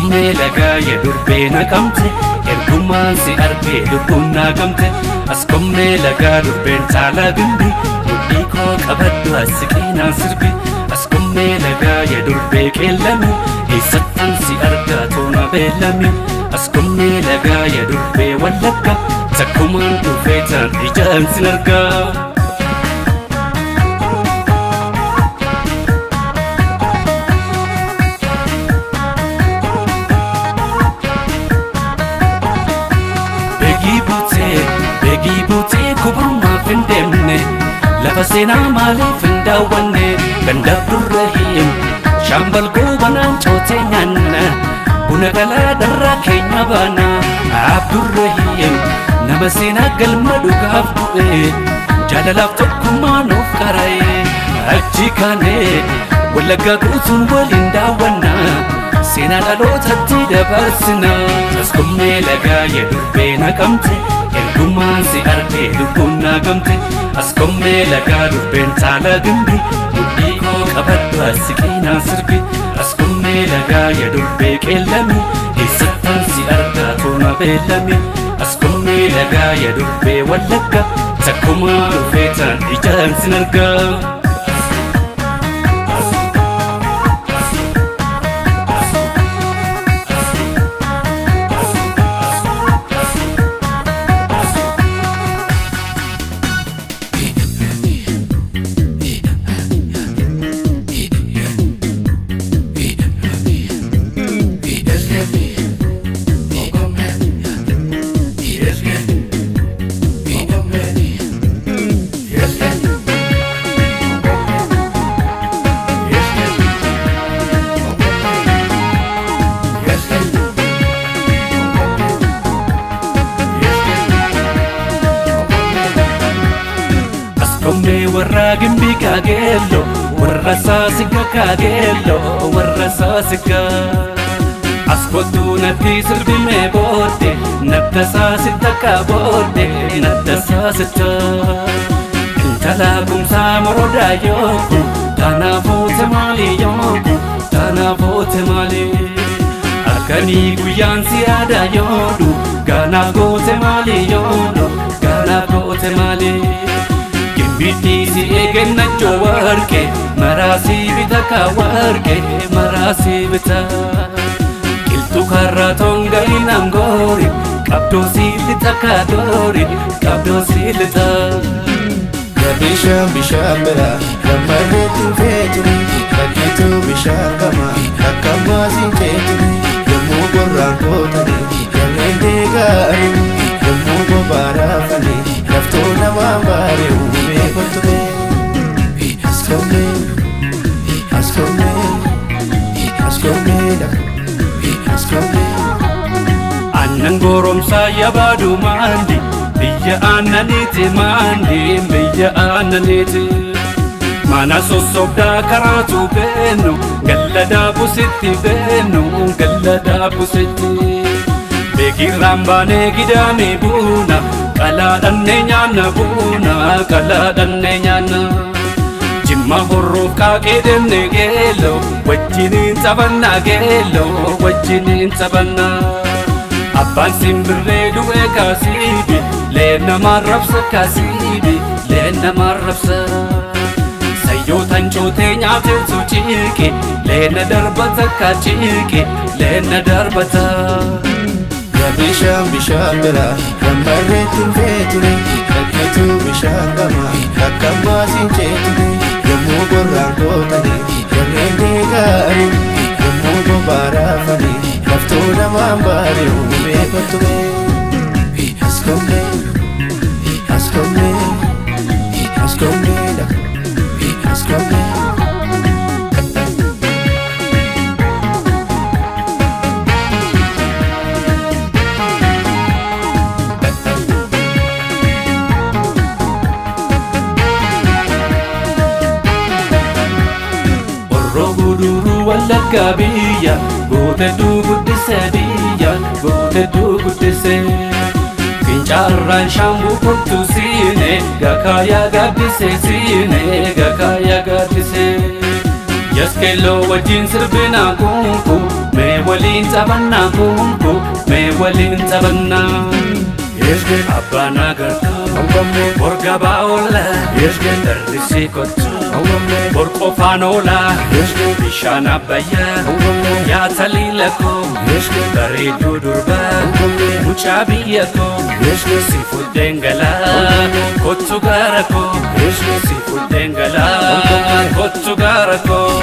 Kommee lagaa ya durbee naqamte, ergumaan si argee lubbuun naagamte. As kommee lagaa durbeen caalaa gimbi, mudhii koo qabadhu as siqeenaan sirbi. As kommee lagaa ya durbee qeellami, eessattan si argaa toona beellami. As kommee lagaa ya durbee Wallagga, takkumaan dhufee taan ijaan sin argaa. Beegii buutee, beegii buutee, kuburmaaf hin deemne, lafa seenaa maaliif hin daawwanne? Ganda Abdurrahiim, Shaambal Goobanaan cootee nyaanna, buna galaa darraa keenya baana. Abdurrahiim nama seenaa galma dhugaaf du'e, jaalalaaf tokkummaa nuuf qara'e. Achi kaanee Wallaggaa guutuun waliin daawwanna, seenaa dhalootatti dabarsina. As kommee lagaa ya durbee naqamte, ergumaan si argee lubbuun naagamte. As kommee lagaa durbeen caalaa gimbi, mudhii koo qabadhu as siqeenaan sirbi. As kommee lagaa ya durbee qeellami, eessattan si argaa toona beellami. As kommee lagaa ya durbee Wallagga, takkumaa dhufee taan ijaan sin argaa. As kommee warra gimbii kaageello, warra saasigga kaageello, warra saasigga. As kottuu natti sirbimee booddee, natta saasitta kaa booddee, natta saasitta. Intala kumsaa morodaa yooku, taanaa fuute maali yooku, taanaa fuute maali. Halkanii guyyaan si yaada yoodhu, gaanaaf goote maali yoodhu, gaanaaf goote maali. Gimbiitti si eegennachoo warqee, maraasii bita kaa warqee, maraasii bita. Qilxuu karraa tonga inaan goori, qabdoo si lixa kaa doori, qabdoo si lixa. Bishaan bishaan bira gammadeetti feetuni, lakkituu bishaan gama akka maasiin ceetuni, yommuu gorraan kootani galleen deegaari, yommuu bobaaraafani laftoo namaan baare uumee kottume. As kommee, as kommee, as kommee, as kommee. Aannan goromsaa yabaadu maandi, biyya aannaniiti maandi, biyya aannaniiti. Mana sossobdaa karaatu beennu, galla daabusitti beennu, galla daabusitti. Beekirraan baanee gidaamee buuna, qalaadhannee nyaanna buuna, qalaadhannee nyaanna. Jimma horroof qaaqee deemne geelloo, wajjiniin taphannaa geelloo, wajjiniin taphannaa. Abbaan simbirree du'e kaasiibi, leen namaan rabsa kaasiibi, leen namaan rabsa. Sayyootan cootee nyaateetu ciiqe, leena darbata kaa ciiqe, leena darbata. Bishaan bishaan bira gammadeetti feetuni, lakkituu bishaan gama akka maasiin ceetuni, yommuu gorraan kootani galleen deegaari, yommuu bobaaraafani laftoo namaan baare uumee kottume. As kommee, as kommee, as kommee, as kommee. Horroo Guduruu Wallaggaa biyya gootedduu guddise, biyya gootedduu guddise. Fincaarraan Shaambuu kottu siine gakaayaa gaaddise, siine gakaayaa gaaddise. Yaskeelloo wajjin sirbinaa kunku mee waliin taphannaa kunku mee waliin taphannaa. Abbaan agartuu borgabaa oola darrisii kottu bor qofaan oola bishaan abbayyaa yaa taliila koo bareedduu durbaa mucaa biyya koo si fudheen galaa kottu gaara koo si fudheen galaa kottu gaara koo.